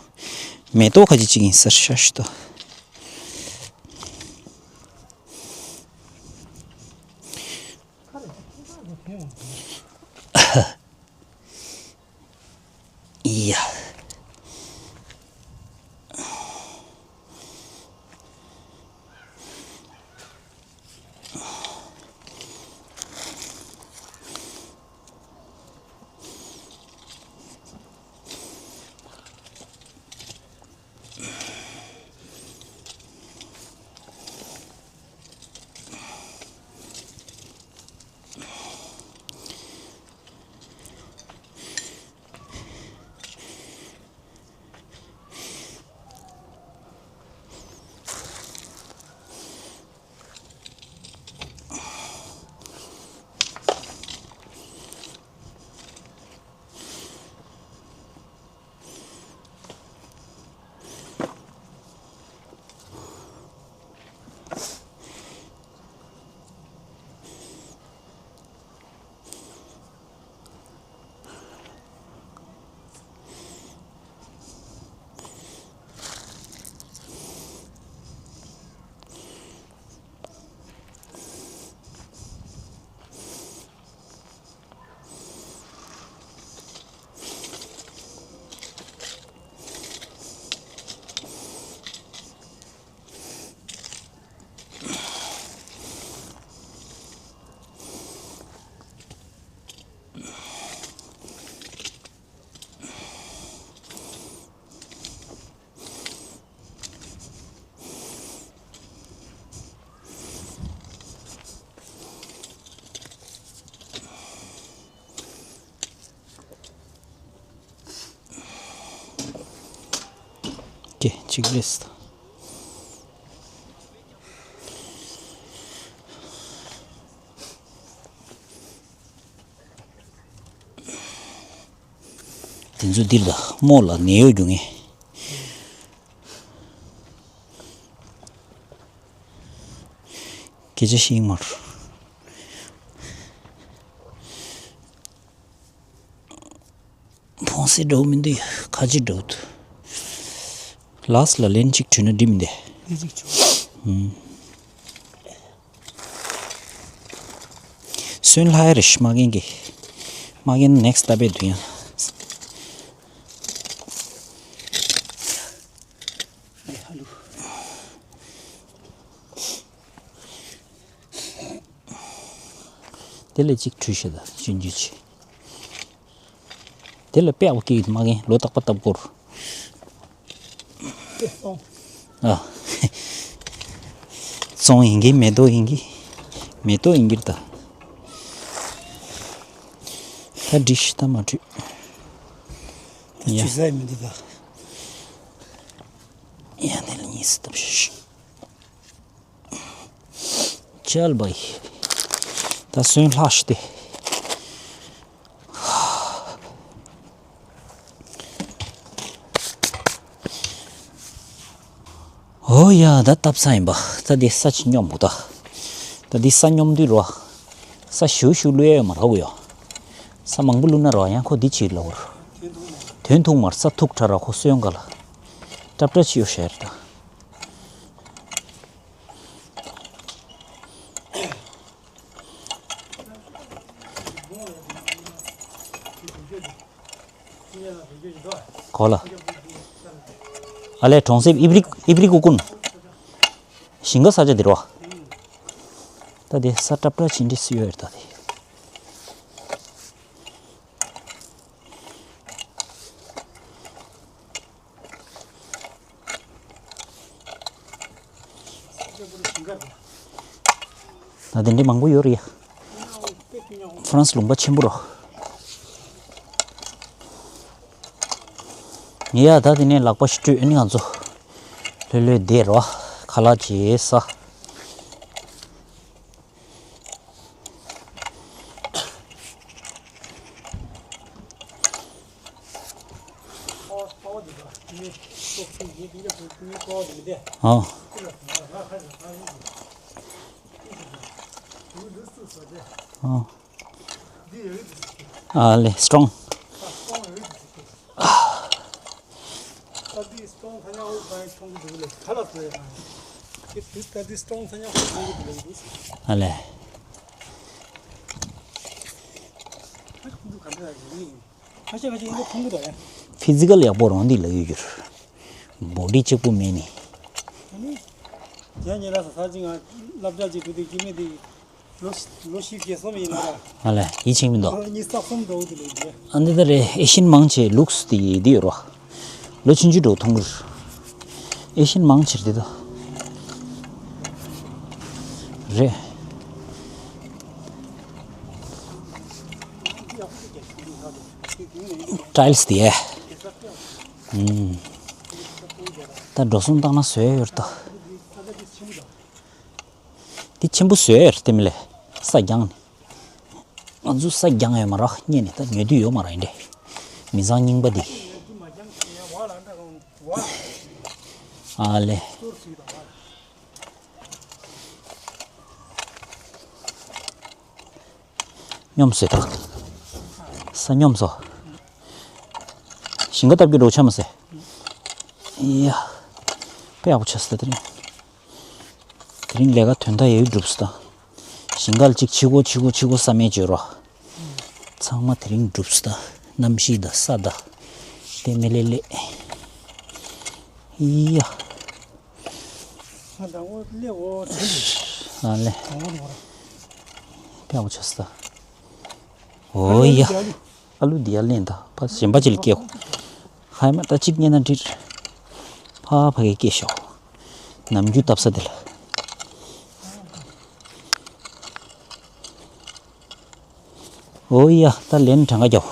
མེ་ཏོག་ཁ་ཅིག་ཅིག་ཡིན་ཟེར་ཤ་ཤི་ཏོ། ཡ། གཅིག་རེད། དེ་ཚོ་འདིར་ད་རྨོ་ལ་ནད་གཡོག་རྒྱུག་ངེས། སྐད་ཆ་ཤེས་མ་རུ། ཕོང་སེ་འདྲ་བོ་མི་འདུག་ཁ་ཆེ་འདྲ་བོ་འདུག་ལཱསི་ལ་ལན་གཅིག་བྲུས་ན་འགྲིག་མི་འདུག་དེ་གཅིག་བྱུང་། ཧུམ། སོན་ལྷ་ཡ་རེ་ཤི་མ་རྒན་གི། མ་རྒན་ནེགསི་ལྟ་བས་འདུག་ཡང་། དེ་ལས་གཅིག་བྲུས་ཤིག་ད་ཆུན་ཆུན་ཆེ། དེ་ལ་དཔེ་ཡག་པོ་སྐྱེས་ཡོད་མ་རྒན་ལོ་རྟག་པ་ལྟ་བུར། ཨ། བཙོང་ཡིན་གི་མེ་ཏོག་ཡིན་གི་མེ་ཏོག་ཡིན་གྱི་རེད་ད། ད་འགྲིག་ད་མ་འགྲིག་ཡ། ཅི་ཟ་ཡི་མི་འདུག་ད། ཡ་དེ་ལ་གཉིས་སུ་བཏབ་ཤིག་ཅལ་བའི། ད་སོན་ལྷག་ཤི་སྟེ། ཨོ་ཡ་ད་བཏབ་ས་ཡིན་པ། ད་འདི་ས་ཆི་སྙོམས་འོ་ད། ད་འདི་ས་སྙོམས་དུས་རོ། ས་ཞུ་ཞུ་བླུག་ཡ་ཡོད་མ་རོགས་ཡོ། ས་མང་པོ་བླུག་ན་རོ་ཡང་ཁོ་འདི་ཆི་ལ་བོར། དོན་ཐུག་མར་ས་ཐུག་ཁྲ་ར་ཁོ་སོན་ག་ལ། ཏྲབ་ཏྲ་ཆི་ཡོ་ཤེར་ད། གོ་ལ། ཨ་ལས་གྲོང་གསེབ་ཨིབ་རིག་ཨིབ་རིག་ཀུ་ཀུན། ཞིང་ཁ་ས་ཆ་འདིར་བ། ད་དེ་ས་ཏྲབ་ཏྲ་ཕྱིན་འདྲི་སུ་ཡོད་ད་དེ། ད་དེ་འདྲའི་མང་པོ་ཡོད་རེད་ཡ། ཧྥ་རན་སི་ལུང་པ་ཆེན་པོ་རོ། ཡ་ད་དེ་ནས་ལག་པ་ཞིག་བཀྲུས་ཨ་ནི་ང་ཚོ་ལྷོད་ལྷོད་བསྡད་རོ། ཁ་ལག་བྱས་ས། ཨ། ཨ། ཨ་ལེ་སི་ཊོང་། ཨ་ལེ། ཕི་ཛི་ཀལ་ཡག་པོ་རང་འདི་ལ་ཡོད་རྒྱུར། བོ་ཌི་གཅིག་པུ་མེད་ནི། ལོ་ལོ་བཞི་བརྒྱད་གསུམ་ཡིན་ན་ར། ཨ་ལས་ཡིད་ཆེས་མི་འདུག་ལོ་གཉིས་རྩ་གསུམ་འགྲོ་གི་འདུག་ལས་འདི། ཨ་འདི་ལྟར་རེད། ཨེ་ཤི་ཡན་མང་ཆེ་ལུགས་དེ་འདི་ཡོད་རོ། ལོ་ཆུང་ཆུང་འགྲོ་མཐོང་གི་རེད། ཨེ་ཤི་ཡན་མང་ཆེ་འདི་ད་རེད། ཊའིལ་སི་དེ། ཨུམ། ད་འགྲོ་སོང་བཏང་ན་བཟོས་ཡོད་རེད་ད། འདི་ཆེན་པོ་བཟོས་ཡོད་རེད་དེ་མི་ལས་ས་རྒྱང་ནས། ང་ཚོ་ས་རྒྱང་ཡོད་མ་རེད། གཉེར་ནས་ད་ཉོ་དུས་ཡོད་མ་རེད་འདྲེ། མི་ཚང་རྙིང་པ་འདི། ཨ་ལེ། སྙོམས་སོ་ད། ས་སྙོམས་སོ། ཞིང་ཁ་བཏབ་རྒྱུ་འགྲོ་ཆ་མ་ཟེ། ཡ། དཔེ་ཡག་པོ་ཆགས་སོ་ད་དེ་རིང་། དེ་རིང་ལས་ཀ་དོན་དག་ཡོད་འགྲུབ་སོ་ད། ཞིང་ཁ་ལ་གཅིག་ཕྱི་གོ་ཕྱི་གོ་ཕྱི་གོ་ས་མེད་བྱོས་རོ། ཚང་མ་དེ་རིང་འགྲུབ་སོ་ད། གནམ་གཤིས་ད་ས་ད། དེ་མི་ལེ་ལེ། ཡ། ང་དང་པོ་སླེབས་འོ་དྲན་འདུག་ཨ་ལེ། དང་པོ་ནོར། དཔེ་ཡག་པོ་ཆགས་སོ་ད། འོ་ཡ། ཨ་ལུ་འདི་ཡར་ལེན་ད་ཕ་གཞན་པ་ཅིག་ལ་སྐྱེའོ། ཧའི་མ་ད་གཅིག་རྙེད་ན་འགྲིག་ཕ་ཕ་གིར་སྐྱེས་ཤོག་ནམ་རྒྱུན་བཏབ་ས་དེ་ལ། འོ་ཡ་ད་ལན་གྲངས་ཀ་རྒྱབ།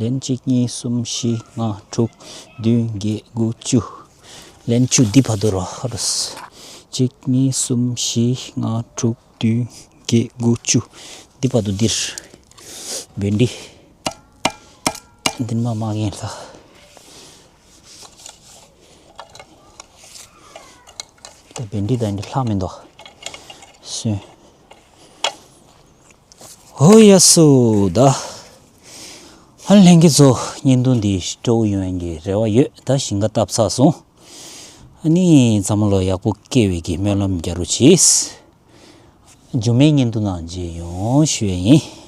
ལན་གཅིག་གཉིས་གསུམ་བཞི་ལྔ་དྲུག་བདུན་བརྒྱད་དགུ་བཅུ། ལན་བཅུ་འདི་བར་དུ་རོ། ཧ་རོས། གཅིག་གཉིས་གསུམ་བཞི་ལྔ་དྲུག་བདུན་བརྒྱད་དགུ་བཅུ། འདི་བར་དུ་འདིར། བེན་ཌི། འདི་མ་མ་ངན་ལ། ད་བེན་ཌི་ད་འདི་ལྷག་མི་འདུག་སོན། ཧོ་ཡ་སོ་ད། ཧ་ལྷན་རྒྱས་ཚོ་བརྙན་ཐུང་འདི་སྤྲོ་བོ་ཡོང་ཡན་གྱི་རེ་བ་ཡོད། ད་ཞིང་ཁ་བཏབ་ཚར་སོང་། ཨ་ནི་ཚང་མ་ལ་ཡག་པོ་སྐྱེ་བའི་གི་སྨོན་ལམ་རྒྱག་རོགས་གྱིས། མཇུག་མའི་བརྙན་ཐུང་ནང་མཇལ་ཡོང་ཞུ་ཡ་ཡིན།